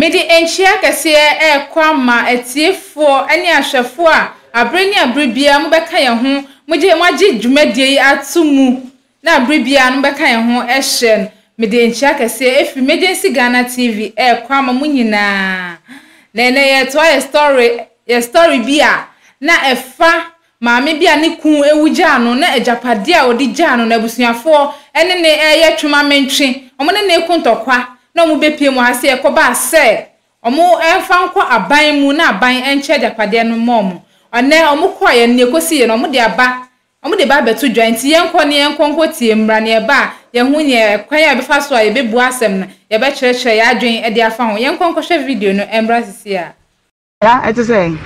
Mede nkyea kɛseɛ rekɔ ama atiefoɔ ne ahwɛfoɔ a aberɛ ne aberɛ biara mobɛka yɛn ho, mogye moagye dwumadie yi ato mu na aberɛ biara no mobɛka yɛn ho hyɛ no. Mede nkyea kɛseɛ ɛfiri Emergency Ghana TV rekɔ ama mo nyinaa. Na ɛnnɛ yɛretoa yɛ story yɛ story bi a na ɛfa Maame bi a ne kunu wu gyaa no na agyapadeɛ a ɔde gyaa no no abusuafoɔ ne no reyɛ twemamentwe, wɔn ne no reko ntɔkwa na wɔbɛpue mu ha sɛ ɛkɔbaa sɛ wɔmfa nkɔ aban mu na aban nkyɛ agyapadeɛ no mma wɔn. Ɛnnɛ wɔkɔeɛ no deɛ ɛkɔsiiɛ no wɔde aba, wɔde ba abɛto dwa nti yɛnkɔ na yɛnkɔ nkɔtie mmra na yɛba a yɛahu neɛ kwan a yɛbɛfa so a yɛbɛbua asɛm no, yɛbɛkyerɛkyerɛ yɛn adwene de afa ho. Yɛnkɔ nkɔhwɛ video no mmra seesei ara. Ya ɛte sɛ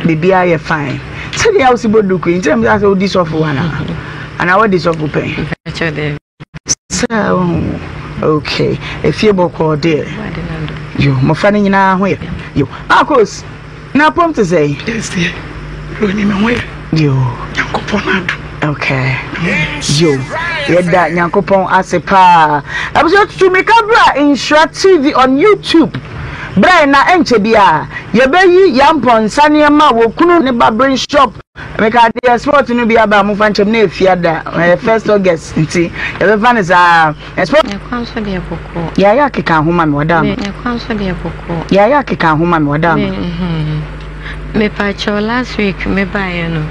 biribiara yɛ fine. Sɛdeɛ a wosi bɔ duku yi nti na mesa sɛ wodi sɔfo anaa anaa wadi sɔfo pɛn. Sɛ oh, okay efie bɔkɔɔ deɛ yo mmɔfra no nyinaa ho yɛ yo akos na apɔm te sɛ. Ɛsɛ broni me ho yɛ. Yo. Nyankopɔn adom. Okay. Yo. Yɛda Nyankopɔn ase paa. Abusua tutu mika bra Nhyira TV on YouTube. Berɛ na ɛnkyɛ biara yɛbɛyi yɛn mpɔnsa nneɛma wɔ kunu ne barbering shop. Meka deɛ sport no bi aba a momfa nkyɛm na ɛfia da ɛyɛ first August nti yɛbɛfa no saa. Sport. Ɛkwan so deɛ bɔkɔɔ. Yɛayɛ akeka ho ma me ɔda ama. Ɛkwan so deɛ bɔkɔɔ. Yɛayɛ akeka ho ma me ɔda ama. Mepakyɛw last week me baeɛ no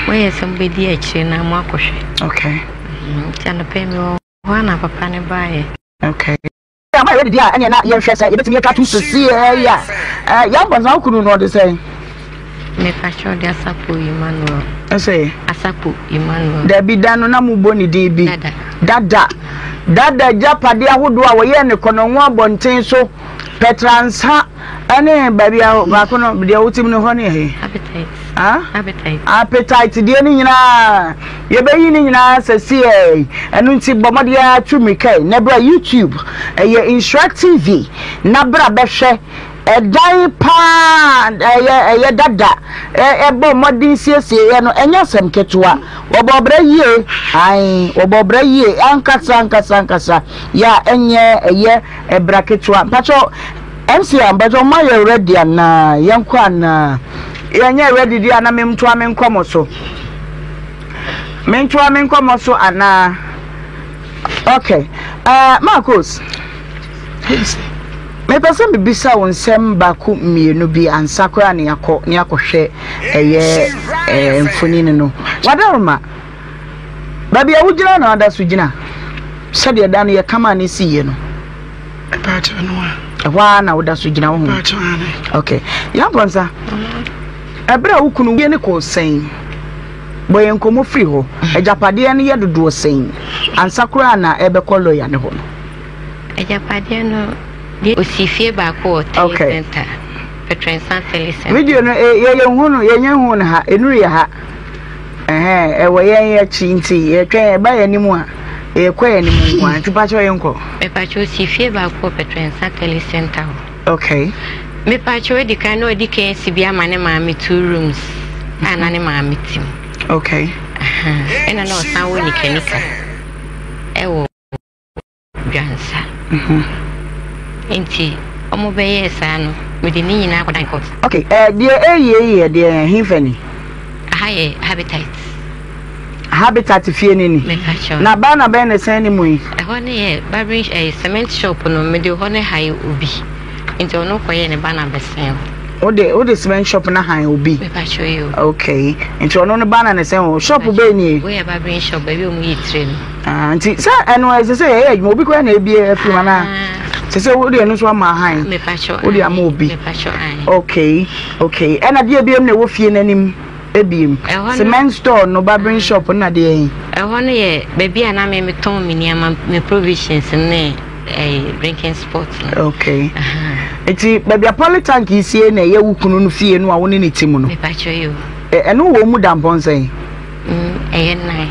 mo yɛ sɛ mo bɛdi akyire na mo akɔhwɛ. Okay. Nti anɔpa yi mewɔ hɔ a na papa no baeɛ. Okay. Ama yɛredidi a ɛneɛ na yɛnhwɛ sɛ yɛbɛtumi atwa to sesiɛ yi a yɛn bɔnsa wo kunu no ɔde sɛn? Mepakyɛw de Asakpo Emmanuel. Ɛsɛ? Asakpo Emmanuel. Dabi da no na mobɔ ne din bi. Dada. Dada. Dada agyapadeɛ ahodoɔ a wɔyɛɛ ne kɔnɔngo abɔnten so pɛtransa ɛne baabi a baako no deɛ wotim no hɔ ne ɛhe? Appetite. Ah? Appetite. Appetite deɛ ne nyinaa yɛbɛyi ne nyinaa sɛsiɛ ɛno nti bɔ mmɔden ara tu mmirika yi na bra YouTube ɛyɛ Nhyira TV na bra bɛhwɛ ɛdan paa ɛyɛ ɛyɛ dada ɛbɔ mmɔden siesieɛ no ɛnyɛ asɛm ketewa wɔbɔ ɔbra yie ae wɔbɔ ɔbra yie ankasa ankasa ankasa yɛ a ɛnyɛ ɛyɛ ɛbra ketewa mpakyɛw MC a mpakyɛw mo ayɛ ready anaa yɛnkɔ anaa yɛnyɛ ready deɛ ana mentoa me nkɔmɔ so mentoa me nkɔmɔ so anaa okay uh, Marcos mepɛ sɛ mebisa wo nsɛm baako mmienu bi ansa koraa ne akɔ ne akɔhwɛ ɛyɛ eh, mfonini no wadaroma baabi a wogyina na ada so gyina sɛdeɛ da no yɛkama ne siiɛ no Ɛhɔ ara na woda so gyina wo ho. Okay. Yɛampɔnsa, ɛberɛ a wo kunu wie ne kɔɔ sɛn? Bɔ yɛn nkɔmmɔ firi hɔ. Agyapadeɛ no yɛ dodoɔ sɛn? Ansa koraa na ɛbɛkɔ lɔya ne hɔ no. Agyapadeɛ no deɛ osi fie baako wɔ tele center. Petrɛnsa tele center. Video no yɛ yɛn hu no yɛnyɛ hu no ha enuru yɛ ha. Ɛhɛn, ɛwɔ yɛn akyi nti yɛtwɛn ɛba yɛn anim a yɛkɔ yɛn anim nko ara nti pakyɛw yɛnkɔ. Mepakyɛw si fie baako wɔ Pɛtrɛnsa tele center hɔ. Okay. Mepakyɛw edi kan na ɔdi kan asi bi ama ne maame two rooms a na ne maame te mu. Okay. Ɛna na ɔsan wɔ nikanika ɛwɔ. Dwansa. Nti ɔmo bɛyɛɛ saa no, mede ne nyinaa kɔdan court. Ok, eh, deɛ ɛyie yi yɛ deɛ hefa ni? Aha yɛ Habitat. Habitat fie no ni? Mepa kyɛw. Na baa na bɛn na ɛsɛn ne mu yi? Ɛhɔ no yɛ barbering eh, cement shop no, mede hɔ no hae obi. Nti ɔno kɔyɛɛ ne ba na bɛsɛn hɔ. Wode wode cement shop no han obi? Mepa kyɛw yi o. Ok, nti ɔno no ba na ne sɛn hɔ. Shop bɛn nie? Wei yɛ barbering shop, baabi a ɔmo yi tire no. Ah, nti sɛ ɛno ɛsɛ sɛ yɛyɛ adwuma obi koraa na ebie afiri mu anaa sɛ sɛ wode ɛno nso ama han wode ama obi okay okay ɛna deɛ ebiem na ɛwɔ fie n'anim ebiem cement store no barbering shop na deɛ yi. Ɛhɔ no yɛ baabi a na me metɔn me nneɛma me provisions ne eh, drinking spot no. Okay. Nti baabi a polytank yi sie na ɛyɛ wo kunu no fie no a wo ne ne ti mu no. Mepakyɛ yi o. Ɛno wɔ mu da mpɔnsɛn. Mm, ɛyɛ nan.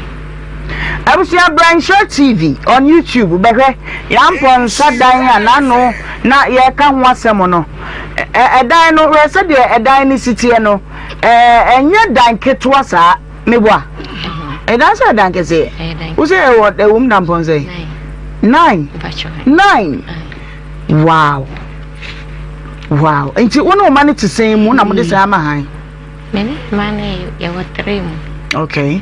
Abusua bra Nhyira TV on YouTube bɛhwɛ yɛn mpɔnsa dan a n'ano na yɛreka ho asɛm no. Ɛdan no hwɛ sɛdeɛ ɛdan no si teɛ no, ɛnyɛ dan ketewa saa meboa. Ɛdan sɛ ɛdan kɛseɛ. Wo sɛ ɛwɔ ɛwɔ mu da mpɔnsa yi? Nine. Nine. Wow. Wow. Nti wo ne wo ma no te sɛn mu na mode sɛn ama han? Me ne ma no yɛwɔ three mu. Okay.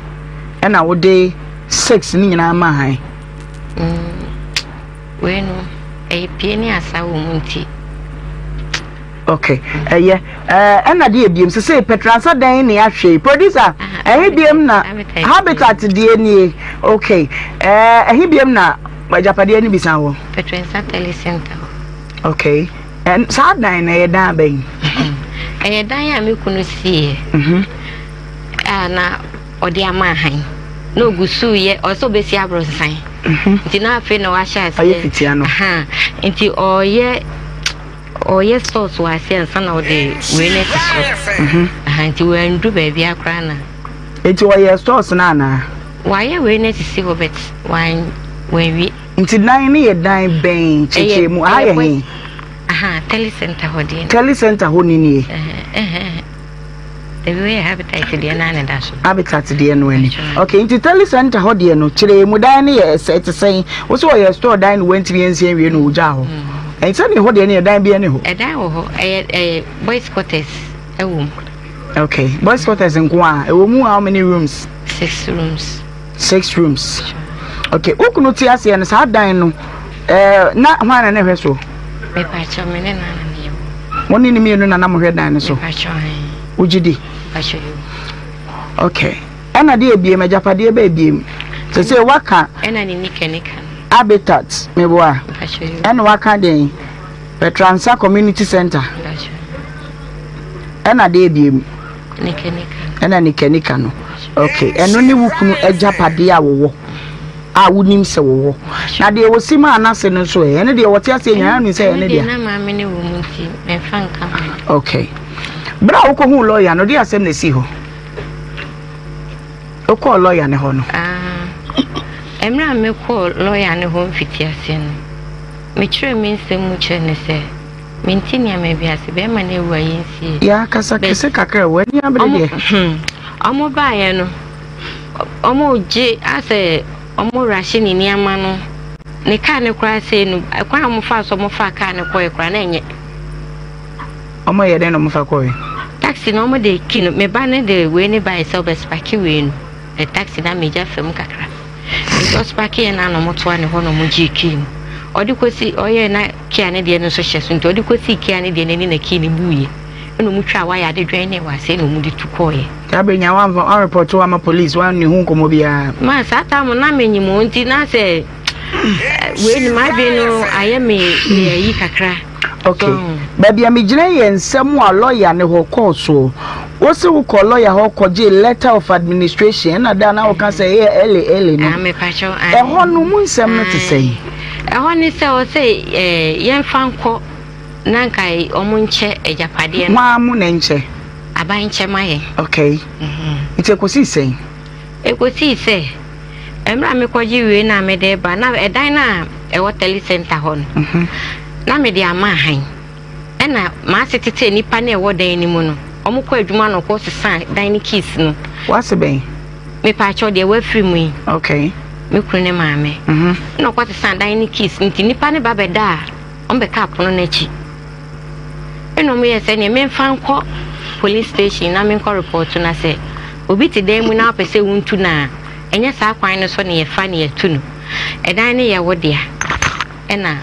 Ɛna wode six ne nyinaa ma han? Wei no, ɛyɛ pie ne asa wɔ mu nti. Okay. Ɛyɛ. Ɛna deɛ ebiem sɛ sɛ pɛtransa dɛn ne ahwɛ yi. Producer, ɛhe biem na habitat deɛ nie. Okay. Ɛhe biem na agyapadeɛ no bi san wɔ? Pɛtransa tele center hɔ. Okay. Ɛn saa dan no ɛyɛ dan bɛn? Ɛyɛ dan a me kunu siiɛ. Mhm. A na ɔde ama ahan. Na ogu so yɛ ɔsɛ ɔbɛsi abrɔsan. Mhm. Nti na afei na wahyɛ aseɛ. Ɔyɛ fitia no. Nti ɔyɛ ɔyɛ stores wɔ aseɛ ansa na ɔde wei no asi soro. Mhm. Nti wandu baabi akora na. Nti ɔyɛ stores no anaa? Wayɛ wei no asisi hɔ but wan wanwie. Nti dan no yɛ dan bɛn kyekyɛ mu? Aha yɛ he? Aha, tele center hɔ deɛ. Tele center hɔ ni nie. Ebi wei yɛ habitat deɛ naa na ɛda so. Habitat deɛ no ani. Okay, nti tele center hɔ deɛ no kyerɛ mu dan no yɛ ɛsɛ te sɛn? Wo sɛ ɔyɛ store dan no wantumi ansi anwie no ogyaa hɔ. Ɛnti sɛ ne hɔ deɛ no yɛ dan bi ɛne hɔ. Ɛdan wɔ hɔ, ɛyɛ ɛyɛ boys quarters ɛwɔ mu. Okay, boys quarters nko a ɛwɔ mu how many rooms? Six rooms. Six rooms. Okay, wo kunu te aseɛ no saa dan no ɛɛ eh, na hwan na ne hwɛ so? Mepakyɛ me ne nana ne yɛ wɔ. Mo ne ne mmienu na na mo hwɛ dan no so. Mepakyɛ ɛn. Wogye di? Mepakyɛ yo. Okay, ɛna de ebiem agyapadeɛ bɛ ebiem. Sɛ sɛ waka. Ɛna ne nika nika no. Habitat meboa. Mepakyɛ yo. Ɛna waka den Petransa Community Center. Mepakyɛ. Ɛna de ebiem. Nika-nika. Ɛna nika-nika no. Okay, ɛno ne wo kunu agyapadeɛ a wɔwɔ a wonim sɛ wɔwɔ. Na deɛ wɔsi maa n'ase no nso ɛ, ɛno deɛ wɔte aseɛ nyinaa nim sɛ ɛno deɛ. na maame ne wɔ mu nti mɛmfa nka ho. Okay. Berɛ a wokɔhuu lɔya no, deɛ asɛm na ɛsii hɔ? Wokɔɔ lɔya no hɔ no? Ah, mmerɛ a mekɔɔ lɔya no hɔ mfitiaseɛ no, mekyerɛɛ me nsɛm mu kyerɛ no sɛ Mente nneɛma bi ase. Bɛrima no awu a yɛnsie. Yaa kasa kɛse kakra w'ani abere deɛ. Hmm, ɔmo baeɛ no, ɔmo gye asɛ ɔmo rahye ne nneɛma no. Ne kaa no koraa sei no, kwan a ɔmo faa so ɔmo faa kaa no kɔɛ koraa na ɛnyɛ. Ɔmo yɛ dɛn na ɔmo fa kɔɛ? Taxi no ɔmo de key no, me ba no de wei ne baeɛ sɛ ɔbɛ spaki wei no. Taxi no ama egya fam kakra. Nti ɔspakeeɛ no a na wɔtoa ne hɔ na wɔgyee key no. Ɔde kɔsi ɔyɛɛ na kia ne deɛ no nso hyɛ so nti ɔde kɔsii kia ne deɛ no ani na key no buiɛ. Ɛna wɔtwaa wire de dwɛnee wɔ aseɛ na wɔde tu kɔeɛ. Saa berɛ nyinaa woamfa woanrepɔto amma police woanni ho nkɔmmɔ biara? Ma saa time no na menyim o nti na sɛ wei no m'adwene no ayɛ me ayi kakra. Okay. Baabi a megyina yɛ nsɛm a lɔya ne hɔ kɔɔ soɔ. Wo se wokɔ lɔya hɔ kɔgye letter of administration ɛna da na woka sɛ ɛyɛ early early no. Ah, Ɛhɔ no mu nsɛm no te sɛn? Ɛhɔ ne sɛ ɔsɛ yɛmfa nkɔ na nka ɔmo nkyɛ agyapadeɛ no. Hwan mo na nkyɛ? Aban nkyɛ ma yɛn. Okay. Nti ɛkɔsii sɛn? Ɛkɔsii sɛ, mmerɛ a mekɔgye wei no a mede reba, na ɛdan no a ɛwɔ tele center hɔ no, na mede ama ahan. Ɛna m'ase tetee nnipa no a ɛwɔ dan no mu no, wɔkɔ adwuma na wɔkɔ sesa dan no keys no. W'ase bɛn? Mepaakyɛw deɛ wafiri mu yi. Okay. Me kunu ne maame. Ɛna ɔkɔ sesa dan no keys nti nnipa no ba bɛda a, wɔbɛka apono no akyi. Ɛna wɔyɛɛ sɛ neɛ memfa nkɔ police station na menkɔ report na sɛ obi te dan mu na wopɛ sɛ wontu no a, ɛnyɛ saa kwan no so na yɛfa na yɛtu no. Ɛdan no yɛ wo dea, ɛna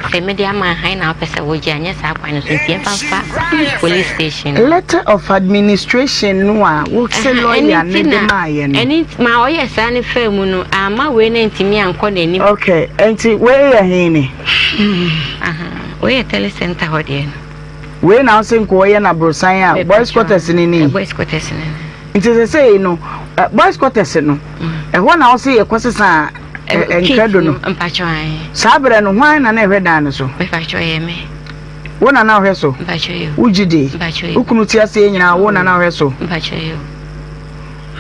sɛ mede ama hann na wopɛ sɛ wogye a, ɛnyɛ saa kwan no so nti yɛmfa mfa police station. Letter of administration no a wo se lawyer no de maayɛ no. Ɛno nti ma ɔyɛɛ saa no faa mu no, amma wei no antumi ankɔ n'anim. Okay, nti wei yɛ he ni? Aha, wei yɛ telecenter hɔ deɛ no. Wei na wose nka ɔyɛ no aborosan a boys quarters no ni? Boys quarters no ni. Nti sesei no boys quarters no ɛhɔ na wose yɛkɔ sesa nkrado no? Mpakyɛ ae. Saa berɛ no hwan na na ɛhwɛ dan no so? Mepakyɛ ɛyɛ me. Wo na na ɔhwɛ so? Mpakyɛ yo. Wogye di? Mpakyɛ yo. Wo kunu te aseɛ nyinaa wo na na ɔhwɛ so? Mpakyɛ yo.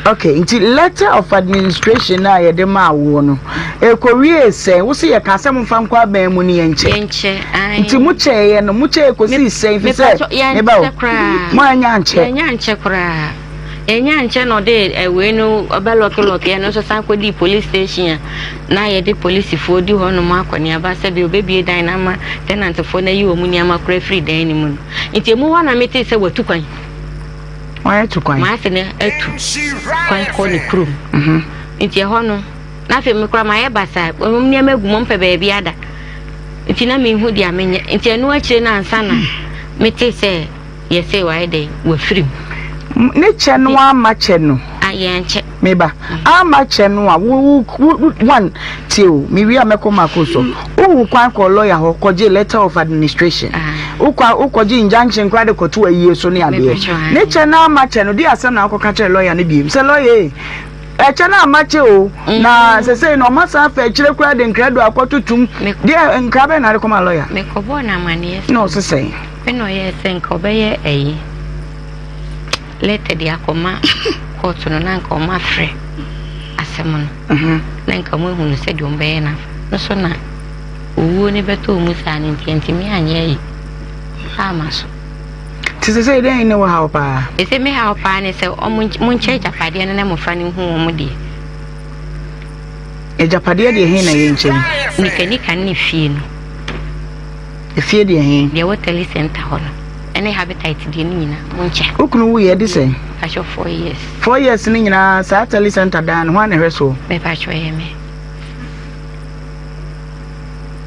Okay, nti letter of administration a yɛde maa woɔ no, ɛkɔwiee sɛn? Wo se yɛkaa sɛ momfa nkɔ aban mu no yɛnkyɛ. Yɛnkyɛ, ae. Nti mo kyɛeɛ no, mo kyɛeɛ kɔsii sɛn? Fi sɛ, Mepatɔ, meba o, yɛnkyɛ koraa. Mo annya ankyɛ. Yɛannya ankyɛ koraa. Ɛnyɛ ankyɛ na ɔde wei no ɔbɛlɔkelɔke ɛno nso san kɔdii police station a na yɛde polisifoɔ di hɔnom akɔneaba sɛdeɛ ɔbɛbue dan no ama tenantfoɔ no ayi wɔn nneɛma koraa afiri dan no mu no. Nti emu hɔ na metee sɛ watu kwan. Watu kwan? M'ase no atu kwan kɔ ne kurom. Mhm. Nti ɛhɔ no, na afei me koraa mayɛ basaa, wɔn nneɛma agu mu, wɔmpɛ baabi ada. Nti na menhu deɛ menyɛ. Nti ɛno akyire no ansa na metee sɛ Yɛse wayɛ dɛn? Wafiri mu. Ne kyɛ no ama kyɛ no. Ah, yɛnkyɛ. Meba. Ama kyɛ no a, wo, wo, wo, one, tie o, mewie a mɛkɔ Marco so. Wohu kwan kɔ lawyer hɔ kɔgye letter of administration. Wokɔ, wokɔgye injunction koraa de kɔto ayie so ne adeɛ. Ne kyɛ no ama kyɛ no, deɛ asɛm na wokɔka kyerɛ lawyer no biem. Sɛ lawyer e, Ɛkyɛ na ama kyɛ o, na sesei no ɔma san fa akyire koraa de nkrado akɔtotom. Deɛ nkra bɛn na ade kɔma lɔya? Mekɔbɔɔ no amaneɛ sɛ. Na ɔse sɛn? Ɛna ɔyɛɛ sɛ nka ɔbɛyɛ ayi lɛtɛ de akɔma kɔɔto no na nka ɔma frɛ asɛm no mhm. na nka ɔmo ehunu sɛdeɛ ɔmo bɛyɛ no afa no so na owuo no bɛtɔ ɔmu saa no nti ɛntumi anyɛ ayi ama so. Te sɛ sɛ dɛn ne wo haw paa? Sɛ me haw paa ne sɛ ɔmo monkyɛ agyapadeɛ no na mmɔfra no nhu wɔn deɛ. Agyapadeɛ deɛ he na yɛnkyɛ yi? Nikanika ne fie no. Efie deɛ he? Deɛ ɛwɔ tele center hɔ no ɛne habitat deɛ no nyinaa monkyɛ. Wo kunu wuiɛ de sɛn? Mepakyɛ 4 years. 4 years no nyinaa saa tele center dan no hwan na ɛhwɛ soɔ? Mepakyɛ ɛyɛ me.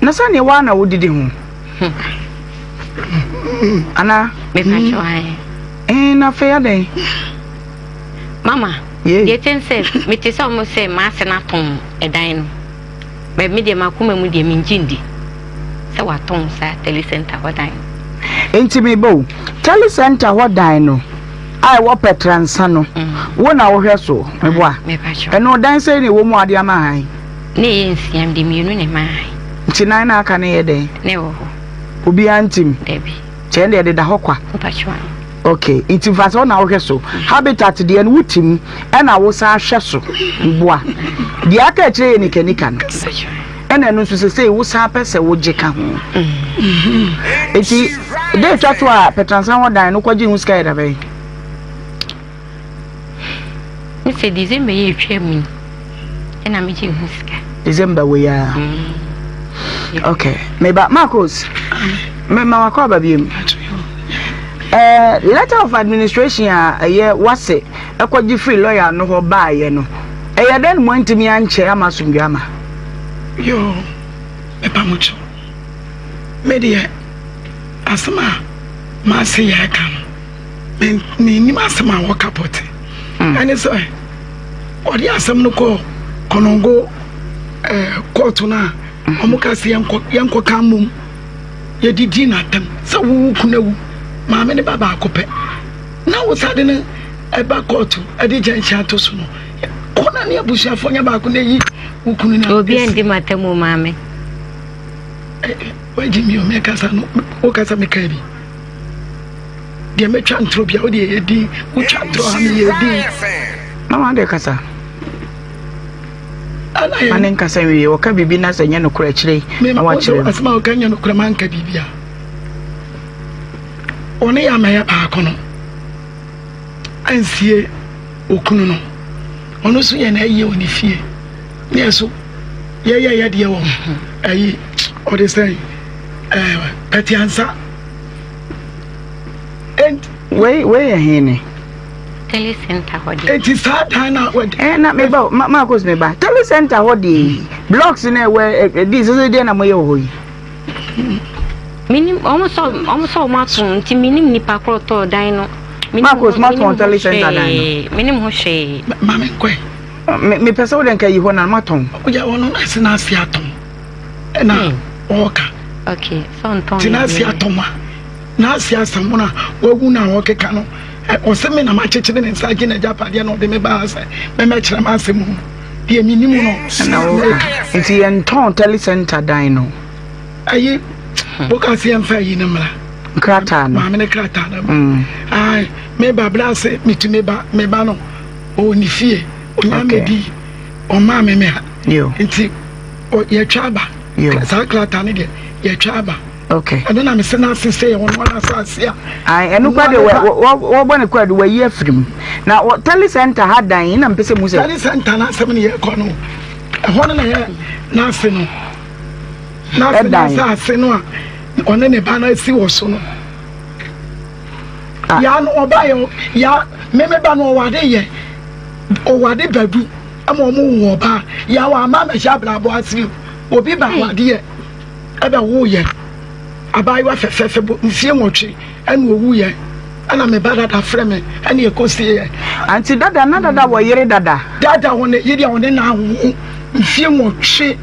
Na sɛdeɛ woa na wodidi ho? Ana? Mepakyɛ ae. Eh, na afei adɛn? Mama, deɛ ɛte ne sɛ, mete sɛ ɔmo sɛ m'ase no atɔn ɛdan no. But me deɛ m'akoma mu deɛ mengye ndi sɛ watɔn saa telecenter hɔ dan no. Nti meba o, telecenter hɔ dan no a ɛwɔ Pɛtransa no, mm. wo na wohwɛ so, meboa? Mepakyɛ. Ɛno dan sɛn na ɛwɔ mu ade ama han? Na ɛyɛ nsia, mede mmienu na ɛmaa han. Nti nan na aka no yɛ dɛn? Na ɛwɔ hɔ. Obiara ntim? Dabi. Kyɛn deɛ ɛdeda hɔ kwa? Mpakyɛ. Okay, nti fa sɛ wo na wohwɛ so. Habitat deɛ no wotim ɛna wo san hwɛ so boa. Deɛ aka akyire yɛ nikanika no. Ɛna ɛno nso sesei wo san pɛ sɛ wogye ka ho. Nti dɛ etwa to a Pɛtransa hɔ dan no kɔgye ho sika yɛ dabɛn? Me sɛ December yi etwa mu yi ɛna megye ho sika. December wei a. Mm. Okay. Meba Marcos. Me ma wakɔ aba biem. Eh, letter of administration a ɛyɛ wase ɛkɔgye free lawyer no hɔ baayɛ no. Ɛyɛ dɛn mo antumi ankyɛ ama asomdwe ama? Yo, mepa mo kyɛw. Me deɛ asɛm a maase yɛ ɛka no. Mennim asɛm a wɔka pɔte. Hmm. Ɛne sɛ ɔde asɛm no kɔɔ Kɔnɔngo eh, kɔɔto no a hmm. wɔn ka sɛ yɛnkɔ ka mmom yɛdidi n'atam sɛ wowu kunu awu maame ne ba baako pɛ na wo sade no ɛba kɔɔto ɛde gyɛnhyɛn ato so no kɔ na ne abusuafoɔ nyɛ baako na ɛyi wo kunu no obi andi m'atam o maame wagye mi o mekasa no wokasa meka bi Deɛ mɛtwa ntorɔ bia wode yɛ din wotwa ntorɔ ha meyɛ din. Mama wode kasa. Ma ne nkasa nwie ɔka biribi na sɛ nyɛ nokorɛ akyire na wakyerɛ mu. Asɛm a ɔka nyɛ nokorɛ manka biribi a ɔne yɛ amɛyɛ baako no ansie okunu no ɔno nso yɛ n'ayie wɔ ne fie ne yɛ so yɛyɛ yɛ deɛ wɔ ayi ɔde sɛn ɛɛ pɛtiansa. Wei wei yɛ he ne? Tele center hɔ deɛ. Eti saa dan na wɔde. Ɛ na me ba ma Marcos me ba tele center hɔ deɛ blocks na ɛwɔ ɛdi sese deɛ na mo yɛ wɔ hɔ yi. Minim wɔn sɛ wɔn sɛ wɔn ato nti minim nipa korɔ tɔɔ dan no. Marcos mo atɔn tele center dan no. Minim ho hwee. Maame nkɔɛ. Me me pɛ sɛ wode nka yi hɔ na mo atɔn. Ɔyɛ wɔn no na ase na ase atɔn. Ɛna ɔɔka. Okay, so ntɔn. Ti na ase atɔn a. N'ase asɛm no a wawu no a ɔkeka no, ɔse me na makyekyere ne nsa agye n'agyapadeɛ na ɔde me baa sɛ mɛmɛkyerɛ m'asɛm mu deɛ menim no. Ɛna woka nti yɛntɔn telecenter dan no. Ayi woka sɛ yɛmfa ayi no mmra. Nkrataa no. Maame ne krataa no. Mm. Ai me ba bra sɛ metumi ba me ba no ɔwɔ ne fie ɔnya mɛdi ɔmaa me me ha. Nti yɛtwa aba. Saa krataa no deɛ yɛtwa aba. Okay. Ɛno na mese n'ase sɛ yɛ ɔno ara asase a. Ayi ɛno kora de wɔbɔ ne kora de wɔayi afiri mu. Na wɔ tele center ha dan yi na mpɛ sɛ mu sɛ. Tele center n'asɛm ne yɛkɔ no ɛhɔ no na yɛ n'ase no. N'ase n'asase no a ɔne ne ba no asi wɔ so no. Ah. Ya no ɔba yɛ ya meme ba no ɔwade yɛ ɔwade badu ama ɔmo wɔ ɔba ya wɔ ama mɛhyɛ abrabɔ ase obi ba wade yɛ. Ɛbɛwoo yɛn abaayewa fɛfɛɛfɛ bɔ mfie nwɔtwe ɛna owuiɛ ɛna me ba dada frɛ me ɛna ɛkɔsie yɛ. Anti dada na dada wɔ yere dada. Dada wɔ ne yere a ɔne no awo mfie nwɔtwe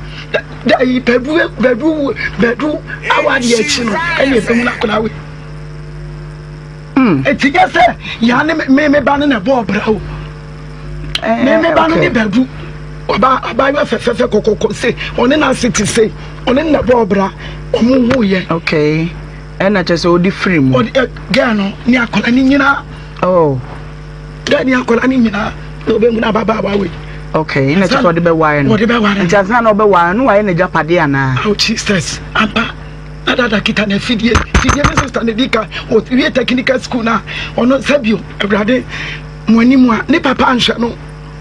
da yi bɛdu bɛdu bɛdu awadeɛ akyi no ɛna ɛbɛhunu akwadaa wei. Eti nyɛ sɛ yaa ne me me ba no na ɛbɔɔ bra o. Me me ba no ne bɛdu ɔba abaayewa fɛfɛɛfɛ kɔkɔkɔ se ɔne n'ase te se ɔne na bɔɔ bra ɔmo hu yɛ. Okay ɛna kyerɛ sɛ ɔde firi mu. Ɔde ɛ gɛɛ no ne akwadaa ne nyinaa. Oh. Gɛɛ ne akwadaa ne nyinaa na ɔbɛhu na ababaawa wei. Okay ɛna kyerɛ sɛ ɔde bɛware no. Ɔde bɛware no. Nti ansa na ɔbɛware no wayɛ n'agyapadeɛ anaa. Oh Jesus ampa. Na dada kita na fidie fidie ne sista na di ka ɔwie technical school na ɔno sɛbio awurade mo anim a ne papa anhwɛ no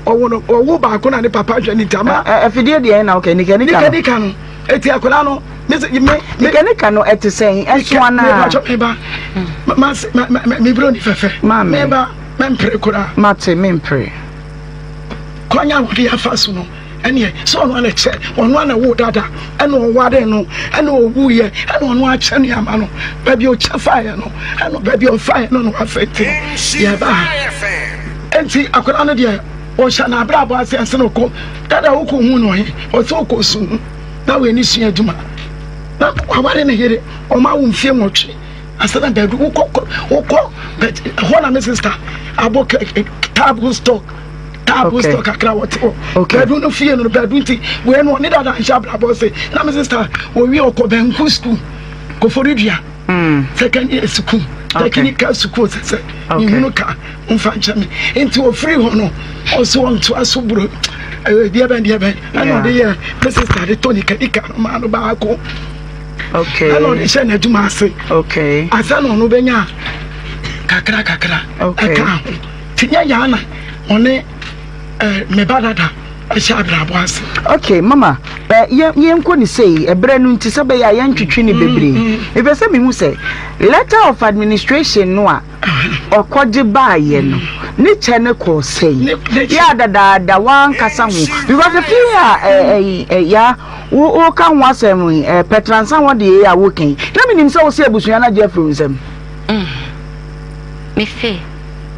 ɔwo no ɔwo baako na ne papa hwɛ ne ntama. Afidie deɛ na ɔkɛ nika nika no. Nika nika no eti akwadaa no me se me me. Nika nika no ɛte sɛn ɛso anaa. Me ba twɛ me ba ma se ma ma me bro ni fɛfɛ. Maame. Me ba me mpere koraa. Mate me mpere. Kwan a wɔde afa so no ɛneɛ sɛ ɔno ana kyɛ ɔno ana wo dada ɛna ɔware no ɛna ɔwuiɛ ɛna ɔno akyɛ nneɛma no baabi ɔkyɛ faeɛ no ɛna baabi ɔfaeɛ no na wafɛnti no yɛba ha nti akwadaa no deɛ ɔhyɛ n'abrabɔ ase ɛsɛ na ɔkɔ dada wokɔ hu no ɔhe ɔsɛ ɔkɔ su ho na wei ne sua adwuma na waware ne yere ɔma wo mfie nwɔtwe asɛ na baabi wokɔ wokɔ ɛhɔ na me sister abɔ table stock table okay. stock kakra wɔte hɔ okay. baabi no fie no baabi nti wei no ɔne dada nhyɛ abrabɔ se na me sister wɔwie ɔkɔ banku school koforidua mm. second year school technical school sɛ sɛ mehunu ka mfa nkyɛ me nti ɔfiri hɔ no ɔso ɔntoa so buro deɛ bɛn deɛ bɛn ɛna ɔde yɛ me sister de tɔ nika no maa no baako ɛna ɔde hyɛ n'adwuma ase ansa na ɔno bɛnya kakra kakra ɛka ho nti nyɛ yaa na ɔne me ba dada ɛhyɛ abrabɔ ase. Okay mama ɛ yɛn yɛnkɔ ne sei ɛbrɛ no nti sɛ bɛyɛ a yɛntwetwe ne bebree mepɛ sɛ mehu sɛ letter of administration no a ɔkɔgye baayɛ no ne kyɛ ne kɔɔ sɛn yɛ a dadaada wankasa ho because fie a ɛ ɛ ya wo woka ho asɛm yi ɛ pɛtransa hɔ deɛ a woka yi na menim sɛ wo sɛ abusua no agye afiri wo nsam. Mese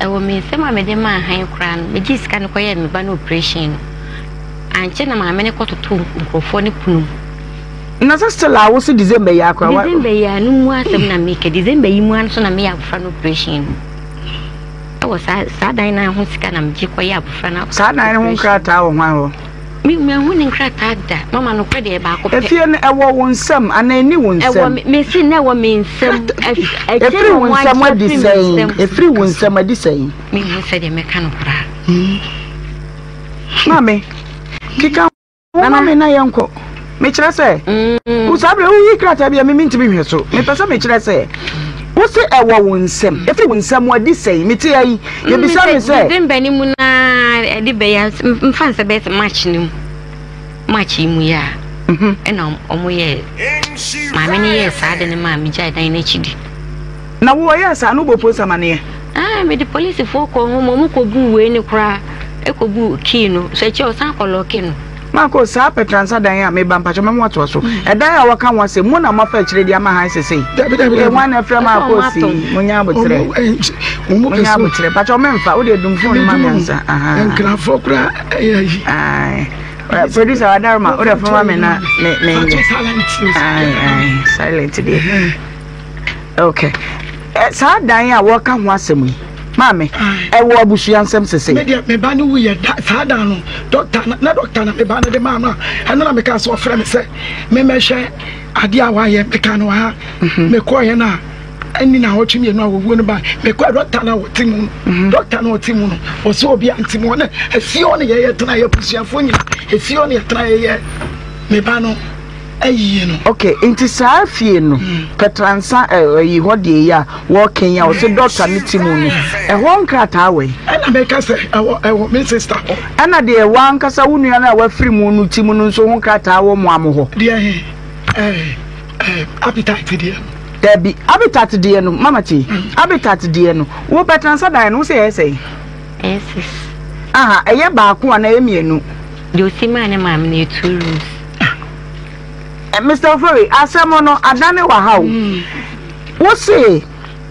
Ɛwɔ me nsam a mede maa hann koraa no, megyee sika no kɔyɛɛ me ba no oprehyɛn no. Ankyɛ na maame no kɔtotoo nkurɔfoɔ no pono mu. Na sɛ still a wose December yi ara koraa wa. December yi ara no mu asɛm na meka. December yi mu ara nso na meyɛ abɔfra no oprehyɛn no. Ɛwɔ saa saa dan no ho sika na megye kɔyɛ abɔfra no. Saa dan no ho nkrataa wɔ hwan hɔ? Me manhu ne nkrataa da. Mama nokorɛ deɛ baako pɛ. Efie no ɛwɔ wo nsam anaa ɛni wo nsam? Ɛwɔ me mesi na ɛwɔ me nsam. Ɛfiri wo nsam adi sɛn? Ɛfiri wo nsam adi sɛn? Menhu sɛdeɛ mɛka no koraa. Maame, keka ho ma me na yɛnkɔ. Mekyerɛ sɛ, wo saa berɛ woyi krataa bi a me mentumi nhwɛ so. Mepɛ sɛ mekyerɛ sɛ, wo se ɛwɔ wo nsam. Ɛfiri wo nsam adi sɛn? Mete ha yi, yɛbisa me sɛ. December no mu na ɛde bɛyɛ mfa nsɛ bɛyɛ sɛ March no mu. March yi mu yɛ a. Ɛna ɔmo yɛ maame no yɛɛ saa de no maa megyae dan no akyi di. Na wo ɔyɛɛ saa no wobɔ polisi amaneɛ? Ah, mede polisifoɔ kɔɔ hɔ ma ɔmo kɔbuu wei no koraa ɛkɔbuu kii no so akyire ɔsan kɔ lɔɔke no. Marco, saa Petransa dan a meba mpakyɛ mɛma watoa so. Ɛdan a wɔka ho asɛm, mo na moafa akyire de ama han sesei. Dabi dabi Ee, dabi. hwan na ɛfrɛ Marco si? Munya aboterɛ. Munya aboterɛ. Mpakyɛ mɛmfa, wode dum phone no ma me ansa. Aha. Nkrafoɔ koraa ɛyɛ ayi. Aye. Producer Adaroma, wode phone ma me na me me nyɛ. Aye, aye, silent deɛ. Okay. Eh, saa dan a wɔka ho asɛm yi maame ɛwɔ abusua nsɛm sese. Me deɛ me ba no wu yɛ da saa dan no dɔkta na na dɔkta na me ba no de maa no a ɛno na meka sɛ ɔfrɛ me sɛ memmɛhwɛ adeɛ a wayɛ meka no ha mhm. mekɔɔyɛ no a ɛni na awɔtwe mmienu a wɔwuo no ba mekɔɛ dɔkta na wɔte mu no mhm. dɔkta na ɔte mu no ɔsɛ obi ante mu ɔne efie hɔ ne yɛyɛ tena yɛ abusuafoɔ nyina efie hɔ ne yɛtena yɛyɛ me ba no. Ayie no. Ok, nti saa fie no, Pɛtransa ɛyi hɔ deɛ yi a wɔɔka yi a wɔsɛ dɔkta ne te mu no, ɛhɔ nkrataa wɔ yi? Ɛna mɛka sɛ ɛwɔ ɛwɔ me sista hɔ. Ɛna deɛ wankasa wo nua no a wafiri mu no te mu no nso ho nkrataa wɔ mo amo hɔ? Deɛ he ɛɛ ɛɛ appetite deɛ no. Dabi, habitat deɛ no, mama tie, habitat deɛ no, wo Pɛtransa dan no, wo sɛ ɛyɛ sɛn? Ɛyɛ sis. Aha, ɛyɛ baako anaa ɛyɛ mmienu? Deɛ ɔsi maa ne maame no yɛ two rooms. Mister Ofori, asɛm no adane wɔ ha o. Wo se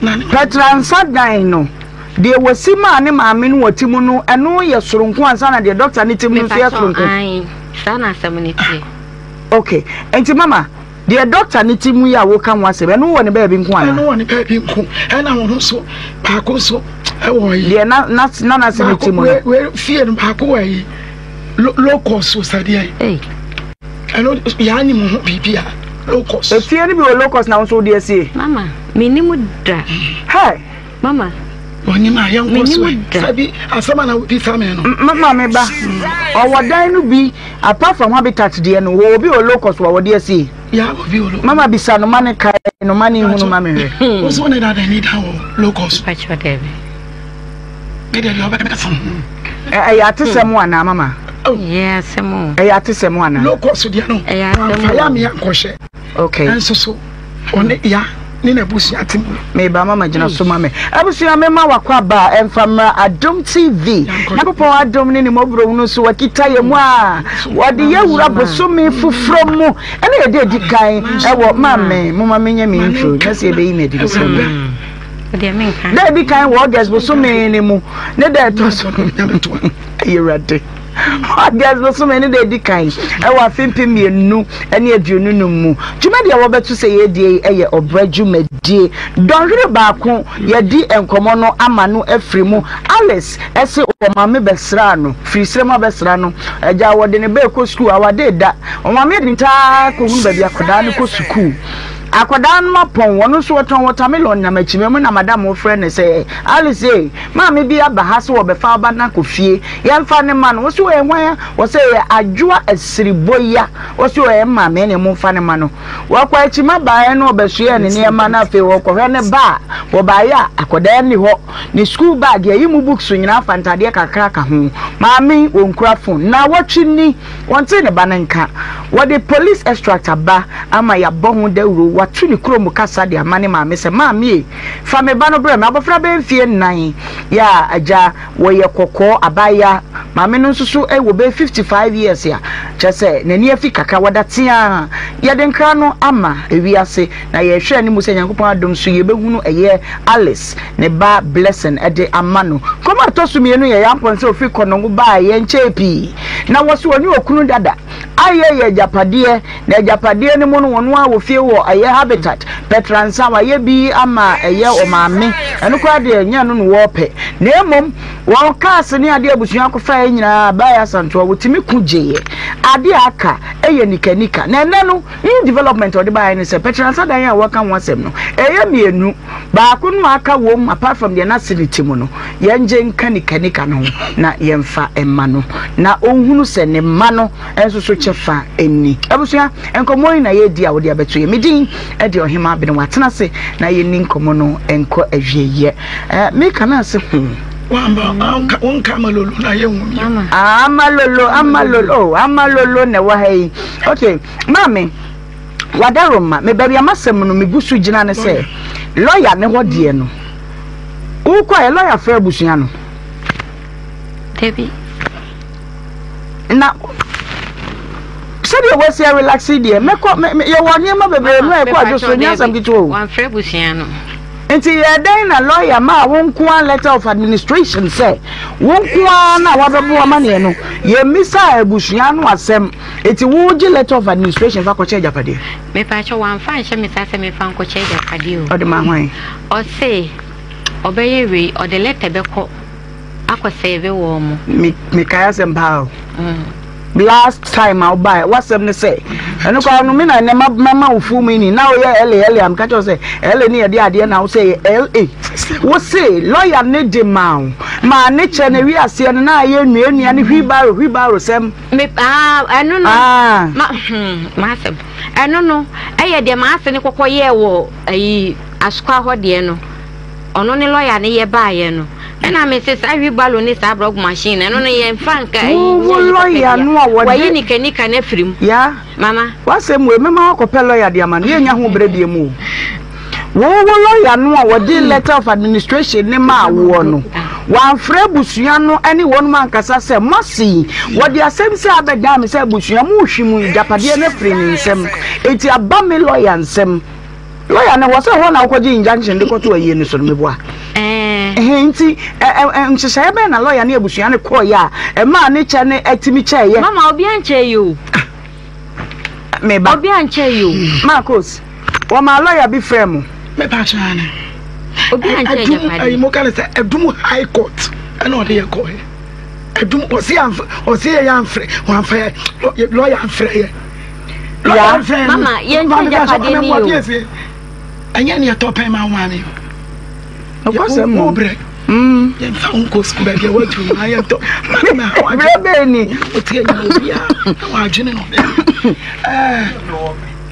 Pɛtransa dan no, deɛ wɔsi maa ne maame no wɔ ti mu no, ɛno yɛ soronko ansa na deɛ dɔkta no ti mu no nso yɛ soronko? Ae, saa na asɛm no teɛ. Okay, nti mama, deɛ dɔkta no ti mu yi a woka ho asɛm, ɛno wɔ ne baabi nko anaa? Ɛno wɔ ne baabi nko, ɛna wɔn nso baako nso ɛwɔ yi. Deɛ na na na n'ase ne ti mu no. Wei fie no baako wɔ yi. Locust sɛdeɛ ɛno yɛa nim ho biribi a locust. Efie no bi wɔ locust na wo nso wode asie. Mama menim da. Hey. Mama. Onim a yɛnkɔ so ɛ sɛbi asɛm a na wobisa me no. Mama me ba ɔwɔ dan no bi apart from habitat deɛ no wɔ obi wɔ locust wɔ wɔde asie. Ya obi wɔ locust. Mama bisa no ma ne kae no ma ne nhunu ma me hwɛ. Wo so ne dada ni da wɔ locust. Mpakyɛ dɛbi. Ɛyɛ atesɛm anaa mama? Ɛyɛ asɛm o. Ɛyɛ atesɛm anaa? Locust deɛ no. Ɛyɛ asɛm o. Wamfa ya me ankɔhyɛ. Okay. Ɛnso so ɔne ya ne n'abusua te mu. Meba mama gyina so ma me. Abusua mema wakɔ aba a ɛmfa mmra Adom TV. Nyankopɔn adom ne ne mmɔborɔhunu so wakita yɛn mu a wɔde yɛ wura bosome foforɔ mu ɛna yɛde adi kan ɛwɔ maame moma menyɛ me intro nyɛ sɛ yɛbɛyi me adi mesrɛ mu. Da edi kan wɔ August bosome no mu ne da ɛtɔ so ɛyɛ Awurade. August bosome ne da edi kan ɛwɔ afe 2025 mu. Dwumadi a wɔbɛto sɛ yɛredie yi ɛyɛ ɔbrɛ dwumadie. Dɔnhwere baako yɛdi nkɔmmɔ no ama no afiri mu. Alice ɛse ɔmaame bɛsraa no firi serɛ mu abɛsra no. Agya wɔde ne ba ɛkɔ sukuu awade da. Ɔmaame de ntaa kɔhunu baabi akwadaa no kɔ sukuu. Akwadaa no apɔn, ɔno nso ɔtɔn watermelon nam akyima mu na madam frɛ no sɛ, Alice ei, maame bi aba ha sɛ ɔbɛfa wo ba no akɔ fie, yɛmfa no mma no. Ɔse ɔyɛ hwan a? Ɔse ɛyɛ Adwoa Asiriboya. Ɔse ɔyɛ me maame ɛneɛ momfa no mma no. Wɔkɔ akyima baeɛ no ɔbɛsoɛɛ ne nneɛma na afei ɔrekɔhwɛ ne ba a, wɔbaeɛ a akwadaa nni hɔ. Ne sukuu bag, yɛayi mu books nyinaa afa ntadeɛ kakra ka ho. Maame yi, ɔnkura phone. Nnawɔtwe ni. Wɔntee ne ba no nka. Wɔde police extract aba ama yɛabɔ ho dawuro. Wɔato ne kurom kasa de ama ne maame sɛ, Maame ei, fa me ba no brɛ me. Abɔfra bɛyɛ mfeɛ nnan yɛ a agya, wɔyɛ kɔkɔɔ, abaayewa. Maame no nso so wɔ bɛyɛ 55 years a kyerɛ sɛ n'ani afi kakra. Wɔda teaa. Yɛde nkra no ama ewiase na yɛrehwɛ anim sɛ Nyankopɔn adom so yɛbɛhunu ɛyɛ Alice. ne ba Blessing de ama no. Kurom a ɛtɔ so mmienu yɛ Yampɔn sɛ ɔfiri Kɔnɔngo baeɛ nkyɛɛ pii. Na wɔse ɔne okunu dada ayɛ yɛ agyapadeɛ, na agyapadeɛ no mu no wɔn ara wɔ fie wɔ ɛyɛ Habitat, Pɛtransa, wɔayɛ bi ama ɛyɛ ɔmaame, ɛno koraa deɛ nyɛ ɛno na wɔrepɛ, na mmom wɔn cars ne adeɛ abusua akɔfaeɛ nyinaa baeɛ Asantewa wɔtumi ko gyeeɛ. Adeɛ a aka yɛ nikanika. Na ɛnnɛ no new development a wɔde baeɛ ne sɛ Pɛtransa dan a wɔka ho asɛm no ɛyɛ mmienu. Baako no a aka wom apart from deɛ n'ase no te mu no, yɛngye nka nikanika no ho na yɛmfa mma no na ɔnhunu sɛ ne mma no nso so kyɛfa nni. Abusua, nkɔmmɔ yi na yɛredi a wode abɛto yɛn. Me din de Ɔhemaa Bene. Watena ase na yɛnni nkɔmmɔ no nkɔ awieeɛ. Eh, meka no ase ho. Wamba, wonka amalolo na yɛnhu bio. Amalolo, amalolo, oh, amalolo na ɛwɔ ha yi. Okay, maame. Wadaroma, me baabi a m'asɛm no megu so gyina ne sɛ lɔya ne hɔ deɛ no wokɔɛ lɔya frɛ abusua no. Dabi. Na sɛdeɛ wasi arelaxe deɛ mɛkɔ yɛwɔ nneɛma bebree no a ɛkɔ adwo so nyɛ asɛm ketewa o. Wamfrɛ abusua no. Nti yɛ dɛn na lɔya maa wo nko ara letter of administration sɛ wo nko ara na wabɛbɔ amaneɛ no yɛmmisaa abusua no asɛm. Eti wo gye letter of administration fa kɔkyɛ agyapadeɛ? Mepakyɛw wamfa anhyɛ me saa sɛ memfa nkɔkyɛ agyapadeɛ o. Ɔde maa hwan? Ɔse ɔbɛyɛ wei ɔde letter bɛkɔ akɔ sɛve wɔn mo. Me mekae asɛm paa o. Last time a wobae, w'asɛm ne sɛ, ɛno koraa no me na ɛnɛ mama wo full meaning, na woyɛ LA LA a meka kyerɛ wo sɛ LA ne yɛde adeɛ na wo sɛ ɛyɛ LA. Wo se lawyer ne de maa wo, maa ne kyɛ na ɛwi aseɛ no na ayɛ nnua nnua ne wheelbarrow wheelbarrow sɛm. Me ah ɛno no Ah. ma hmm m'asɛm ɛno no ɛyɛ deɛ m'ase ne kɔkɔ yɛɛ wɔ ayi asokwa hɔ deɛ no ɔno ne lawyer ne yɛ baayɛ no. Ɛna me se saa wheelbarrow ne saa brɔg machine no ɛno no yɛn fa nka ɛyi Wo wo nyɛ nipa lawyer pɛ no a bia wɔde wayi nika nika no afiri mu Ya mama. w'asɛm wei mɛma wakɔpɛ lawyer de ama no yɛnnya ho berɛ bie mu o. Wo wo lawyer no a wɔde letter of administration ne maa woɔ no wamfrɛ abusua no ne wɔnom ankasa sɛ moase yi wɔde asɛm sɛ abɛdan me sɛ abusua mohwim agyapadeɛ no afiri ne nsam enti aba me lawyer nsam. Lawyer no wɔ sɛ hɔ na wokɔgye injunction de kɔto ayie no so no meboa. Ɛhɛn nti nhyehyɛeɛ bɛn na lawyer ne abusua no kɔɔeɛ a ɛmaa ne kyɛ no atumi kyɛeɛ? Mama obi ankyɛ yi o. Meba. Obi ankyɛ yi o. Marcos, wɔmaa lawyer bi frɛ mo. Mepa kyɛ ane. Obi ankyɛ Ɛdum ɛyi mo ka ne sɛ ɛdum high court ɛna ɔde yɛ kɔɛ. Ɛdum ɔsi anfrɛ ɔsi yɛ yɛ anfrɛ wɔanfrɛ yɛ lawyer anfrɛ yɛ. Ya. Mama, yɛn nkyɛn agyapadeɛ ni o. Ɛnyɛ nea ɛtɔ pɛn ma wo maame. Nokwasɛm mu. Brɛ. Yɛmfa wo nkɔ sukuu baabi a woaduru ma yɛntɔ. Brɛ bɛn ni. Wotie nyina obiara na wadwene no.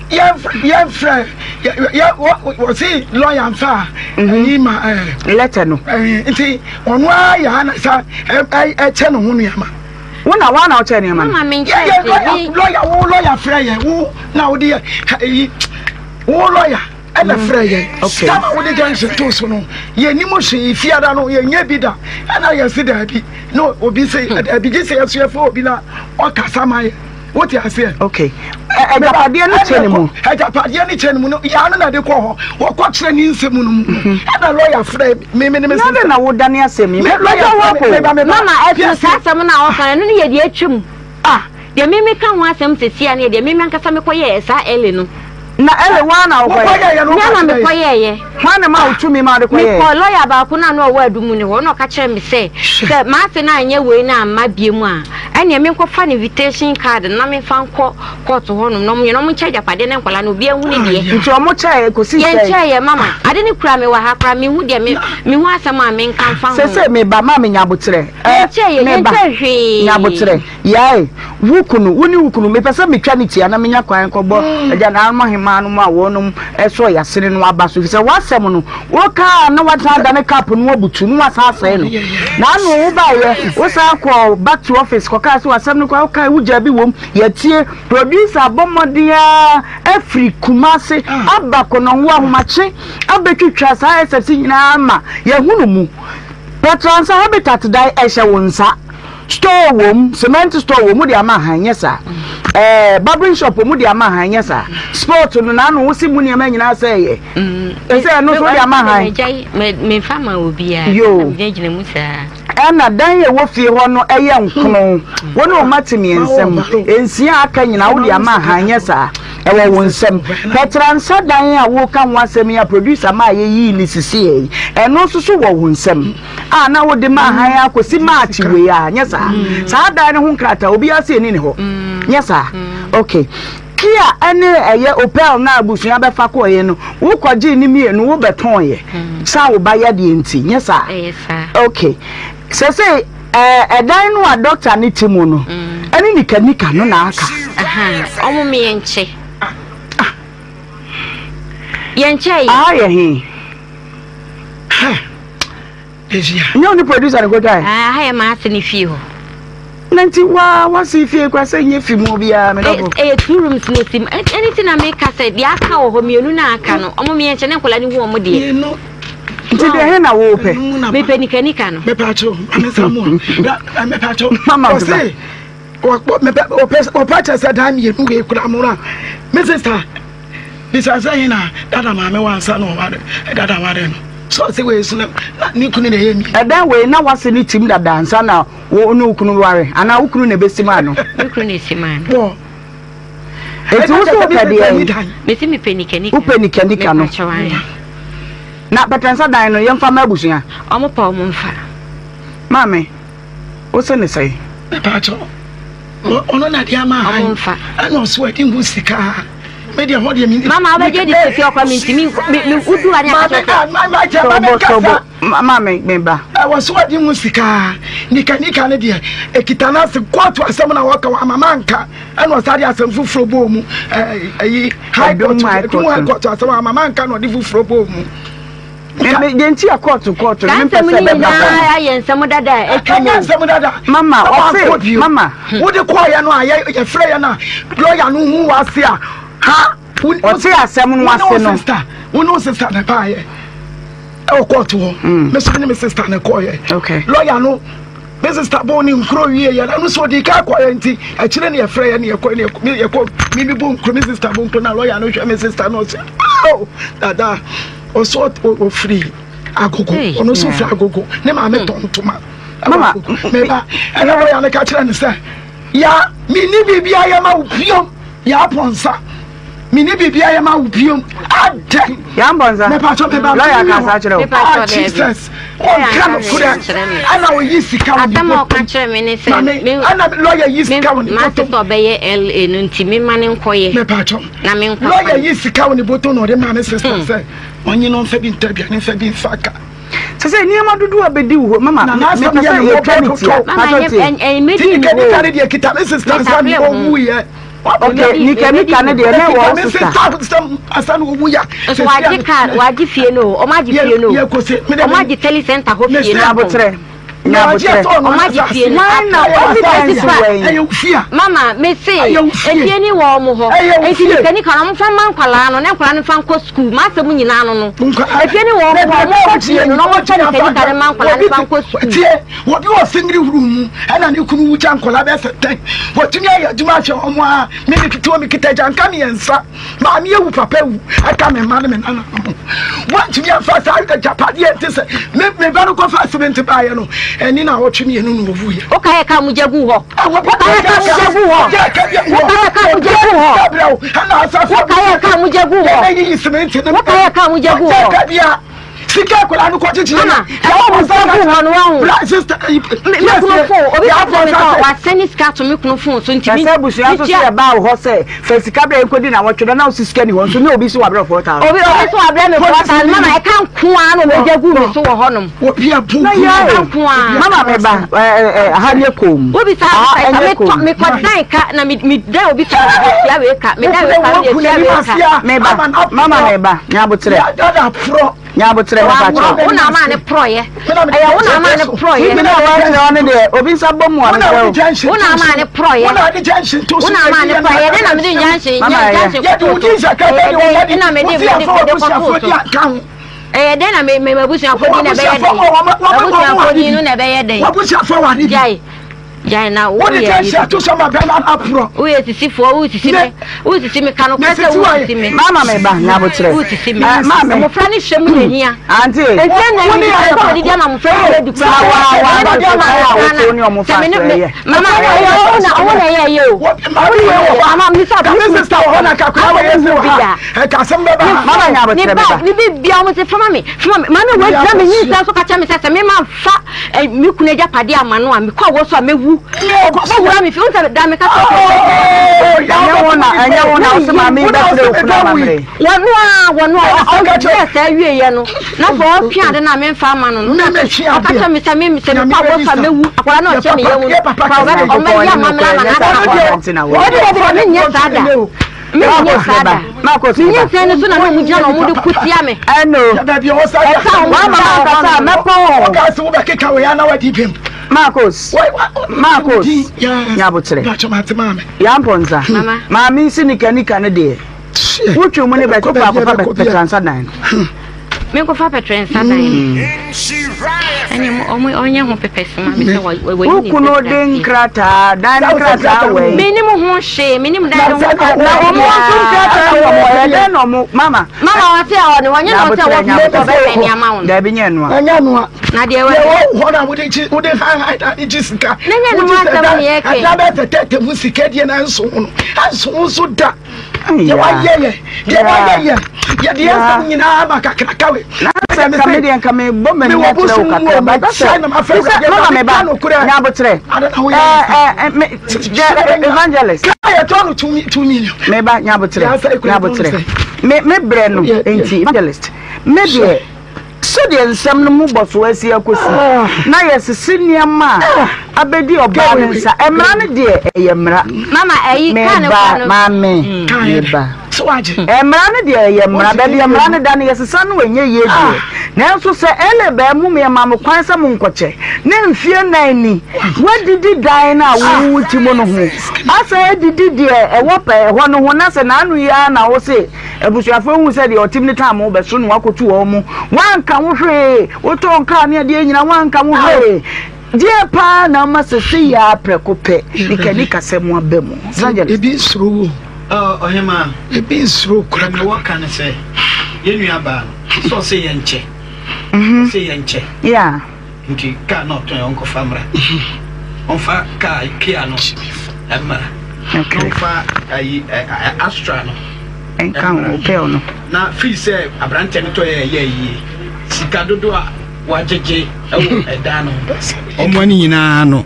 Yɛmfrɛ wɔse lɔya mfa a ɛyi ma lɛtɛ no. Nti ɔno ara yɛ ana sa ɛkyɛ ne ho nneɛma. Wo na woa na wokyɛ nneɛma no. Mama me nkyɛn Yɛ lɔya lɔya wo lɔya frɛ yɛ wo na wode yɛ eyi wo lɔya ɛna mm. frɛ yɛ. Okay. Tama wode junction to so no yɛ nim hwee fiada no yɛ nyɛ bi da ɛna yɛ se daabi na obi se hmm. daabi gye sɛ yɛso yɛfrɛ obi na ɔkasa ma yɛ wote aseɛ. Okay. Agyapadeɛ no kyɛ ne mu. Agyapadeɛ no kyɛ ne mu no yaa no na de kɔ hɔ wɔkɔ kyerɛ ne nsɛm no mu mhm. ɛna lɔya frɛ me me ne me sista. Nane na wodane asɛm yi. Lɔya frɛ me meba meba. Mama ɛsono saa asɛm no a ɔka no ɛno no yɛ deɛ atwam. Ah. Deɛ me meka ho asɛm sesia no yɛ deɛ me me ankasa mekɔyɛɛ saa early no. Na early woa na wokɔyɛɛ? Me ara na mekɔyɛeɛ. Hwan na ɛmaa wo tumi ma wode kɔyɛeɛ? Mekɔɔ lɔya baako no a na ɔwɔ Adum no hɔ na ɔka kyerɛɛ me sɛ, sɛ m'ase no anyɛ wei no amma biom a, ɛnneɛ menkɔfa no invitation card no na memfa nkɔ court hɔnom na wɔnyɛ na wɔnkyɛ agyapadeɛ ne nkwadaa no obiara nhu ne deɛ. Nti wɔkyɛeɛ kɔsii sɛn? Yɛnkyɛeɛ mama. Ade no kura me wɔ ha koraa menhu deɛ me mehu asɛm a menka mfa ho. Seesei meba, ma me nya aboterɛ. Yɛnkyɛeɛ, Meba, yɛnkyɛɛ hwee. nya aboterɛ. Yae, wo kunu, wo ne wo kunu, mepɛ sɛ metwa ne ti a na menya kwan kɔbɔ agyanaanom ahemmaa no mu a wɔnom sɔɔ yɛasene no aba so, efisɛ w'asɛm no, woka a na woasan adane cup no abutu na woasan asɛe no. Na ano wobaeɛ, wosan kɔɔ back to office kɔkaa sɛ w'asɛm no koraa wokae wogyaa bi wom, yɛatie. Producer abɔ mmɔden ara afiri Kumase aba Konongo Ahomakye abɛtwitwa saa excerpts nyinaa ama yɛahunu mu. Pɛtransa Habitat dan ɛhyɛ wo nsa. Store wɔ mu, cement store wɔ mu de ama han nyɛ saa. Ɛɛ barbering shop wɔ mu de ama han nyɛ saa. Sport no n'ano wosi mu nneɛma nyinaa sɛ yɛ. Ɛsɛ ɛno nso de ama han. Mefa ma obiara. Yoo. Gyinagyina mu saa. Ɛna dan a ɛwɔ fie hɔ no ɛyɛ nkono. Wo ne wo mma te mmiɛnsa mu. Nsia a aka nyinaa wode ama han nyɛ saa. Ɛwɔ wo nsam. Pɛtransa dan a woreka ho asɛm yi a producer maa yɛyii ne sisiiɛ yi, ɛno nso so wɔ wo nsam. a na wode ma han ara kɔsi March wei a, nyɛ saa? Saa dan no ho nkrataa obiara sɛ ɛni ne hɔ, nyɛ saa? Ok. Kia ne ɛyɛ Opel no a abusua bɛfa kɔeɛ no, wokɔgyee ne mmienu wobɛtɔneɛ sɛ wo ba yadeɛ nti, nyɛ saa? Ok. Sɛsei ɛdan no a dɔkta no te mu no, ɛne nikanika no na aka. Ɔmo yɛnkyɛ. Yɛnkyɛ yɛ. Aha yɛ he? Nyɛ wo ne producer no kɔtwae? Aha yɛ m'ase ne fie hɔ. Na nti waa wase fie kora sɛ nyɛ fi mu biara me dɔfo. Ɛyɛ two rooms na esi mu. Ɛne ti na meka sɛ deɛ aka wɔ hɔ mmienu na aka no ɔmo mmiɛnkyɛ ne nkwadaa no hu ɔmo deɛ. Mmienu. Nti deɛ he na wopɛ? Mepɛ nikanika no. Mepɛ akyɛw mame sa mu a mepɛ akyɛw. Mama ɔse. Ɔpɛ kyɛ sɛ dan mmienu wei kura mo na me sister. Bisa sɛ hena dada maame wɔ ansa na ɔware dada ware no sɛ ɔse wei so na ne kunu na ɛyɛ mi. Ɛdan wei na wase ne tim dada ansa na wo ne wo kunu ware anaa wo kunu na ɛbɛsi maa no? Me kunu na ɛsi maa no. Wɔ. Eti wo so wopɛ deɛ? Mesi mepɛ nikanika. Wopɛ nikanika no. Na pɛtɛnsa dan no yɛmfa ma abusua. Ɔmo pɛ ɔmo mfa. Maame, wo se ne sɛn? Mepaakyɛw. Ɔno na de ama han. Ɛna ɔso adi ho sika. Me deɛ hɔ deɛ me. Mama wobɛgye di sɛ fie ɔkɔ me ntumi me wodu ha ne akasɛ. Mama kyɛ ma me kasa. Mama me me ba. Ɛwɔ so adi ho sika. Nika nika ne deɛ ekita n'ase kóòtù asɛm na wɔka wɔ ama manka ɛna ɔsa de asɛm foforɔ bɔɔ mu ɛyi high court ɛdum high court asɛm ama manka na ɔde foforɔ bɔɔ mu. Me deɛ nti a kɔɔto kɔɔto no mempɛ sɛ ɛbɛba fam. Ayɛ nsɛm dada a atwa mu. Ɛnyɛ nsɛm dada. Mama ɔse mama. Wode kɔɔyɛ no a yɛfrɛ yɛ no a lɔya no hu wase a ha. Ɔte asɛm no ase no. Wo ne wo sista na ɛbaayɛ ɛwɔ kɔɔto hɔ. Me so ne me sista na ɛkɔɔyɛ. Lɔya no me sista bɔ ne nkuro wie yɛ ɛno so ɔdi ka kɔɛ nti akyire ne yɛfrɛ yɛ ne yɛkɔ ne yɛkɔ me me bɔ nkuro me sista bɔ nkuro na lɔya no hwɛ me sista no ɔsɛ oh dada. Ɔsɛ ɔfiri agogo ɔno nso firi agogo ne maame hmm. tɔ ntoma mama meba ɛna lɔya no ka kyerɛ no sɛ ya menni biribi ayɛ ma wo biom ya apɔnsa menni biribi ayɛ ma wo biom adɛn ya mpɔnsa mepatɔ meba lɔya ka sa kyerɛ wo ah jesus ɔnka no korɛ ɛna ɔyi sika wɔ ne bɔtɔm mame ɛna lɔya yi sika wɔ ne bɔtɔm mase sɛ ɔbɛyɛ la no nti mema ne nkɔyɛ mepatɔ na me nkwa Lɔya yi sika wɔ ne bɔtɔ na ɔde maa ne sista hmm. sɛ ɔnye no nfa bi ntɔ aduane nfa bi nfa ka. Sɛ sɛ nneɛma dodoɔ a bɛdi wo hɔ mama mepɛ sɛ yɛtwa ne tia patɔ tie. Ti nika nika ne deɛ kita ne sista nsa ne ɔwu yɛ. Ok nika nika ne deɛ ne wɔ sista. Sista asa na ɔwu ya. Nso wagye car wagye fie no ɔmo agye fie no ɔmo agye tele center hɔ fie no. Abotrɛ. Nyabotrɛ. Ɔmo agye fie no Evidence wɛn. Mama me se efie ni wɔ ɔmo hɔ nti nika nika no ɔmo fa ma nkwalaa no ne nkwalaa no fa nkɔ sukuu m'asɛm nyinaa no no efie ni wɔ ɔmo hɔ ɔmo kɔ fie no na ɔmo kyɛ nika nika no ma nkwalaa no fa nkɔ sukuu. Tie obi wɔ singiri huru mu ɛna ne kunu wu gya nkwalaa bɛyɛ sɛ tɛn wɔtumi ayɛ adwuma ahwɛ ɔmo a me me ketewa me kita gya nka mmiɛnsa. Maame awu, papa awu, ɛka me mma ne me nana ho. Wɔntumi amfa saa agyapadeɛ nte sɛ me me ba no kɔfa simenti baeɛ no, ɛne na ɔtwe mmienu na ɔwuiɛ. Wokaeɛ ka mogya gu hɔ. Wokaeɛ ka mogya gu hɔ. Wokaeɛ ka mogya gu hɔ. Wokaeɛ ka mogya gu hɔ. Wokaeɛ ka mogya gu hɔ. Sika akwadaa no kɔ kyekyere no. Ɛwɔ mo nsa gu hɔ no wɔn. Bra sista yi. Me kunu fon obi ka kyerɛ me sɛ wasɛne sika to me kunu fon so nti. Sɛ abusua nso sɛ ɛbaa wɔ hɔ sɛ fɛ sika bɛyɛ nkɔdi na wɔtwe dɛ na wosi sika ni hɔ nso ne obi so wabrɛ 4000. Obi obi so wabrɛ me 4000 mama ɛka nko ara na ɔmɛgya gu me so wɔ hɔnom. Obi abu na yɛ ɛka nko ara. Mama me ba ɛɛ ha nyɛ kom. Obi sa Ha ka ɛnyɛ me kom. tɔ me kɔ dan ka na me me dan obi ka me tua wei ka me dan wei ka me tua wei ka. Me ba mama me ba nyabotrɛ. Nyabotrɛ me ba kyɛw. Wo na ama ne prɔyɛ. Ɛyɛ wo na ama ne prɔyɛ. Bibi na wɔakyerɛ wo no deɛ obi nsa bɔ mu a mesrɛ wo. Wo na ama ne prɔyɛ. Wo na ama ne prɔyɛ. Ɛdɛn na mede junction Mama ɛyɛ. junction kɔtoo so. Ɛyɛ dɛn na mede mede mede kɔtoo so. Ɛyɛ dɛn na me me m'abusuafo din na ɛbɛyɛ dɛn? M'abusuafo din no na ɛbɛyɛ dɛn? Gyae. Gyae na wo Wode yɛ kyɛnse ato so ma bɛrima no aporɔ. Woyɛ sisifoɔ, wosisi me, wosisi me, ka nokorɛ sɛ wosisi me. Mama me ba, nyabotrɛ. Wosisi me. Eh, maame. Mmofra no hyɛ mu na ehia. Auntie. Efie na ɛni sɛ sɛ wɔde di ama mmofra no adi kura. Wa wa Wɔde wa di ama wa mmofra wo ne no. ɔmo fa Sɛ me ne so me ɛyɛ. mama ɛyɛ ɔmo na ɔmo na ɛyɛ ɛyɛ o. Mama Ɔmo mama mi sɛ Kame sista wɔ hɔ na kakora wɔ yɛ sɛ wɔ ha. Ɛka asɛm bɛba ha. Mama nyabotrɛ Ne me ba ba. ne bi bia ɔmo sɛ fama me fama me maame wɔ gyina me nyinsɛn so ka kyerɛ me sɛ sɛ me ma nfa me kunu agyapadeɛ ama no a mekɔ awɔ so a mɛwu ɔbɛwura me fi wo sɛ da meka sɛ Ɛnyɛ wo na ɛnyɛ wo na wo sɛ maame yi bɛfrɛ wo kunu amammerɛ. Wɔno a wɔno a ɔyɛ saa wieɛ no na sɛ ɔtwe ade no a memfa ama no no na ɔka kyerɛ me sɛ me sɛ mekɔ awɔ so a mɛwu akwadaa no a ɔhyɛ me yam no ɔbɛyɛ amammerɛ ama no aka hɔ dabi dabi dabi menyɛ saa da. Menyɛ saa da. Menyɛ sɛn no so na na ɔmo gyina na ɔmo de ko tia me. Ɛno. Ɛka ɔmo Wama da mankasa hɔ a no. mɛpɔn o. Ɔka sɛ wobɛkeka wei ana wadi bem. Marcos. Marcos. Nyabotrɛ. Yampɔnsa. Mama. Maame nsi nika nika no deɛ. Wotwe mu ne bɛtwe kɔ akɔfa pɛtransa dan no. Menkɔfa pɛtrɛ nsa dan no. Ɛne ɔmo ɔnyɛ ho pɛpɛ soma me sɛ wɔ wɔ Wo kunu de nkrataa dan no nkrataa wɔ yi. Menim ho hwee, menim dan no ho nkrataa. Na ɔmo nso nkrataa wɔ mo ɛyɛ dɛn na ɔmo mama. Mama ɔse ɔne wɔnyɛ na ɔse wɔ fie sɛ ɔbɛsɛn ne ama wo no. Dabi nyɛ noa. Ɛnyɛ noa. Na deɛ wɔ. Deɛ wɔ hɔ na wode gye wode han han na de gye sika. Ne nyɛ no ho asɛm ne yɛ kɛ. Ɛda bɛ tɛtɛ mu sika deɛ na nso ho no ɛnso ho nso da. Deɛ wayɛ yɛ, deɛ wayɛ yɛ, yɛde yɛn nsɛm nyinaa ma kakraka we. Na sɛ nka me deɛ nka me bɔ m'ani akyerɛ wo kakra ba sɛ sɛ mama me ba nyabotrɛ ɛɛ me evangelist. Kaa yɛ tɔ no 2 million. Me ba nyabotrɛ nyabotrɛ me me brɛ no nti evangelist me deɛ. Sɛdeɛ nsɛm no mu bɔsoɔ asi akɔsi, na yɛsese nneɛma a abɛdi ɔbaa no nsa. Mmara no deɛ, ɛyɛ mmara. Meba, maame, meba. Mmara no deɛ, ɛyɛ mmara. Baabi a mmara no da no, yɛsesa no ɛnyɛ yie deɛ. Nanso sɛ Ele baa mu, yɛmaa mo kwan sɛ monkɔkyɛ, na mfeɛ nnan ni, woadidi dan no a wote mu no ho, asan adidi deɛ ɛwɔ pɛɛ hɔ no ho, na sɛ n'ano yi ara na wose, Abusuafoɔ huu sɛ deɛ ɔtem no tam bɛso no wakɔtu wɔn mo. Woanka ho hwee. Wotɔn kaa ne adeɛ nyina woanka ho hwee. Deɛ paa na ama sesei ara prɛko pɛ nikanikasɛm aba mu. Evangelist. Ebi nsuro wo. Oh, ɔhemaa. Ebi nsuro wo korakora. Deɛ mewɔ ka ne sɛ, yɛn nua baa no, sɛ ɔse yɛnkyɛ. Ɔse yɛnkyɛ. Yeah. Nti kaa na ɔtɔn yɛ ɔnkɔfa mmra. Ɔmfa kaa Kia no mmra. Na ɔmfa ayi Astra no nka ho Opel no. Na firi sɛ aberanteɛ no tɔ yɛ ɛyɛ yie. Sika dodo a wagyegye ɛwɔ ɛdan no ho. Ɔmo ani nyinaa no.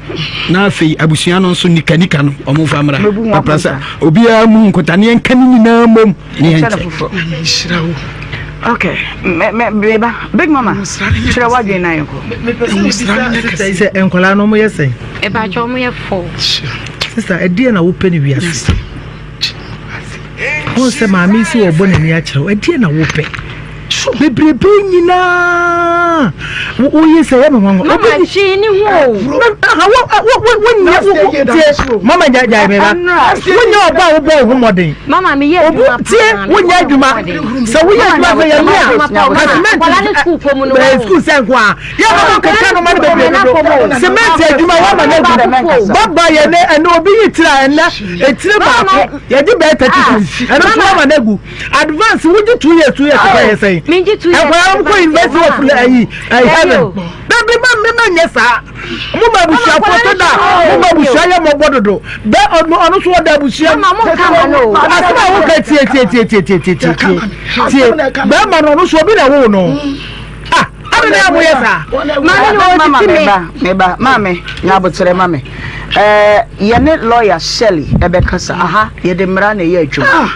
Na afei abusua no nso nika nika no ɔmo fa mmra. Papa sɛ obiara mu nkota ne yɛnka ne nyinaa mmom. Ne yɛn kyɛ. Nhyira wo. Okay, me me me ba big mama. Kyerɛ wadwen na yɛnkɔ. Mepɛ sɛ mebisa sista yi sɛ nkwadaa no wɔyɛ sɛn? Mepakyɛ wɔn yɛ four. Sista ɛdeɛ na wopɛ ne wiase? Wɔn sɛ maame yi sɛ wɔbɔ n'ani akyerɛ wo ɛdeɛ na wopɛ? Bebrebe nyinaa woyɛ sɛ yɛ me nwanwa. Mama hwee ni ho o. Wonyɛ tie mama gyae me ba. Wonyɛ ɔba a wobɔ wo ho mmɔden. Mama mi yɛ adwuma paa. Tie wonyɛ adwuma. Sɛ woyɛ adwuma sɛ yɛ mea ka cement bɛɛ sukuu sɛ nko a yɛ ma mo keka no ma no bebree dodo. Cement adwuma wama no agu. Baba yɛ ne ɛnɛ obi yi tiri a ɛnɛ etiri baako yɛgye bɛɛ 30 cedis ɛno nso wama no agu. Advance wogye 2 years 2 years kɔ yɛ sɛn. Nkwadaa no kɔ university of ayi heaven. Dabi ma me ma nyɛ saa. Mo ma abusuafoɔ to da. Mo ma abusua yɛ mɔbɔ dodo. Bɛ ɔno ɔno so ɔda abusua mu. Asɛm a woka tie tie tie tie tie tie tie tie tie. Bɛrima no ɔno so obi na ɛwoo no. Ah, ade na mo yɛ saa. Maame no ɔtete me. Meba, meba, maame, nya aboterɛ ma me. Ɛɛ, yɛne lawyer Shirley ɛbɛkasa. Aha, yɛde mmara na ɛyɛ adwuma.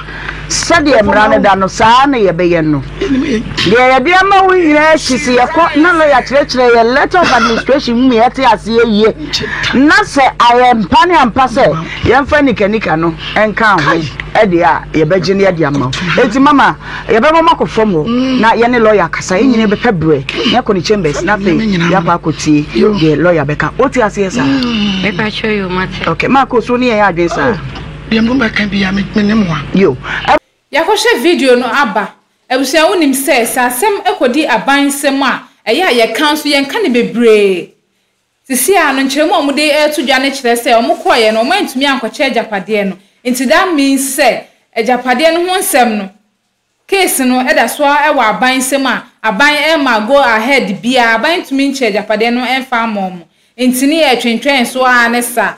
Sɛdeɛ mmara no da no, saa ara na yɛbɛyɛ no. Deɛ yɛde ama wo nyinaa akyi, sɛ yɛkɔ na lɔya kyerɛkyerɛ yɛn letter of administration mu ma yɛte aseɛ yie, na sɛ ayɛ mpa ne ampa sɛ yɛmfa nikanika no nka ho deɛ a, yɛbɛgye no yɛde ama wo. Enti mama, yɛbɛma mo akɔ fam hɔ na yɛne lɔya akasa. Yɛn nyinaa bɛpɛ berɛ na yɛakɔ ne chambers na afei yɛakɔ akɔtie deɛ lɔya bɛka. Wote aseɛ saa? Mepa kyɛw yoo, mate. Okay, Marco, so wo ne yɛn yɛ adwene saa? Deɛ mo bɛka biara me ne mo a. Yo. Yɛakɔhwɛ video no aba. Abusua wonim sɛ, sɛ asɛm kɔdi aban nsam a, ɛyɛ a yɛka nso yɛnka no bebree. Sisi ara no nkyerɛmu a wɔde reto dwa no kyerɛ sɛ wɔkɔeɛ no wɔantumi ankɔkyɛ agyapadeɛ no. Nti that means sɛ agyapadeɛ no ho nsɛm no, Case no da so ara wɔ aban nsam a aban mma go ahead biara, aban ntumi nkyɛ agyapadeɛ no mfa mma wɔn. Nti ne yɛretwentwɛn so ara ne saa.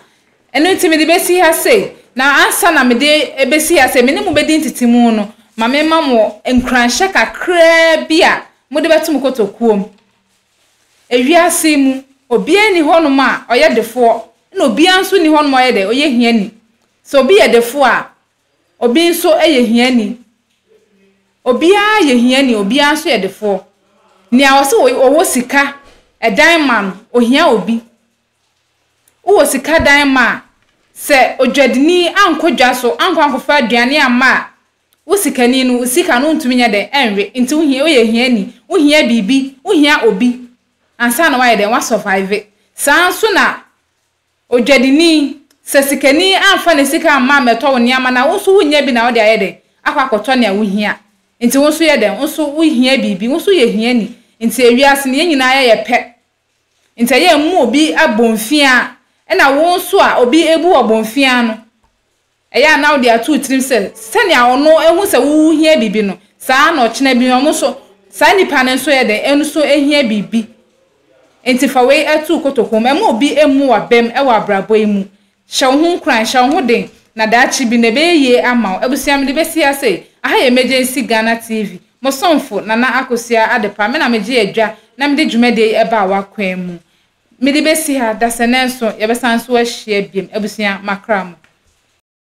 Ɛno nti mede bɛsi ha sei. Na ansa na mede bɛsi ha sei, me ne mo bɛdi ntetemu no, ma memma mo nkuranhyɛ kakraa bi a mode bɛto mo kotokuo mu. Ewiase yi mu, obiara nni hɔnom a ɔyɛ defoɔ, ɛna obiara nso nni hɔnom a ɔyɛ dɛn, ɔyɛ hiani. Sɛ obi yɛ defoɔ a, Obi nso yɛ hiani. Obiara yɛ hiani, obiara nso yɛ defoɔ. Nea ɔse ɔwɔ sika dan ma no, ohia obi. Wowɔ sika dan ma a, sɛ odwadini ankɔ dwa so ankɔ ankɔfa aduane amma a, wo sikani no, wo sika no wontumi nyɛ dɛn ɛnwe. Nti wohia, woyɛ hiani, wohia biribi, wohia obi ansa na woayɛ dɛn, woasurvive. Saa ara nso na Odwadini, sɛ sikani amfa ne sika amma ammɛtɔ wo nneɛma no a, wo nso wunnya bi na wode ayɛ dɛn? Akɔ akɔtɔ nea wuhia. Enti wo nso yɛ dɛn? Wo nso wuhia biribi. Wo nso woyɛ hiani. Enti ewiase no, yɛn nyinaa yɛyɛ pɛ. Enti ɛyɛ a mmu obi abomfiaa, ɛnna wo nso a obi abu wo abomfiaa no, Ɛyɛ a na wode ato wo tirim sɛ, sɛnea ɔno hu sɛ wuhia biribi no, saa ara na ɔkyena bi ɔno nso, saa nipa no nso yɛ dɛn? Ɛno nso hia biribi. Enti fa wei to wo kotokuo mu. Mma obi mmu w'abam wɔ abrabɔ yi mu. Hyɛ wo ho nkuran, hyɛ wo ho den. Na daakye bi no ɛbɛyɛ yie ama wo. Abusua mede bɛsi ha sei. Aha yɛ Emergency Ghana TV. Mo somfo Nana Akosua Adepa, me na megye adwa na mede dwumadie yi baa w'akwan mu. Mede bɛsi ha, dasɛnɛ nso yɛbɛsan nso ahyia biom. Abusua, makra mo.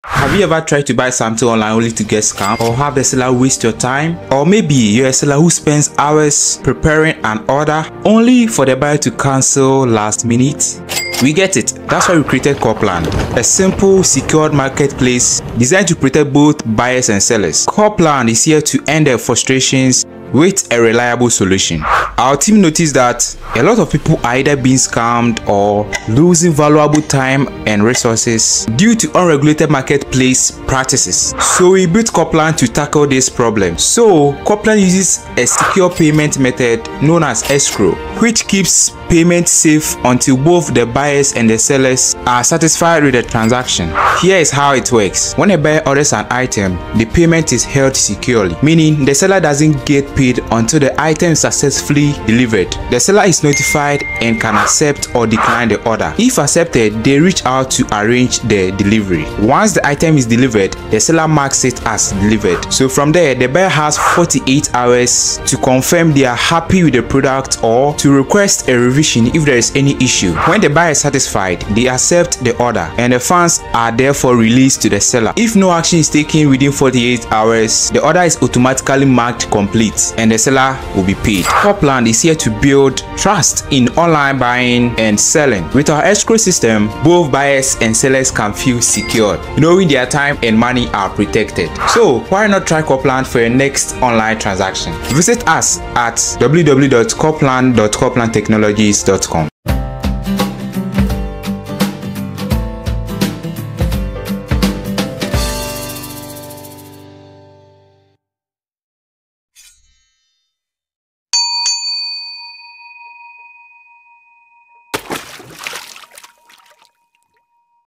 Have you ever tried to buy something online only to get scammed or have the seller waste your time? Or maybe you're a seller who spends hours preparing an order only for the buyer to cancel last minute? We get it. That's why we created Copland, a simple, secured marketplace designed to protect both buyers and sellers. Copland is here to end their frustrations with a reliable solution. Our team noticed that a lot of people are either being scammed or losing valuable time and resources due to unregulated marketplace practices. So we built Copland to tackle this problem. So Copland uses a secure payment method known as escrow, which keeps payment safe until both the buyers and the sellers are satisfied with the transaction. Here is how it works. When a buyer orders an item, the payment is held securely, meaning the seller doesn't get paid until the item is successfully delivered. The seller is notified and can accept or decline the order. If accepted, they reach out to arrange the delivery. Once the item is delivered, the seller marks it as delivered. So from there, the buyer has 48 hours to confirm they are happy with the product or to request a revision if there is any issue. When the buyer is satisfied, they accept the order and the funds are therefore released to the seller. If no action is taken within 48 hours, the order is automatically marked complete and the seller will be paid. Copland is here to build trust in online buying and selling. With our escrow system, both buyers and sellers can feel secured, knowing their time and money are protected. So why not try Copland for your next online transaction? Visit us at www.copland.coplandtechnologies.com.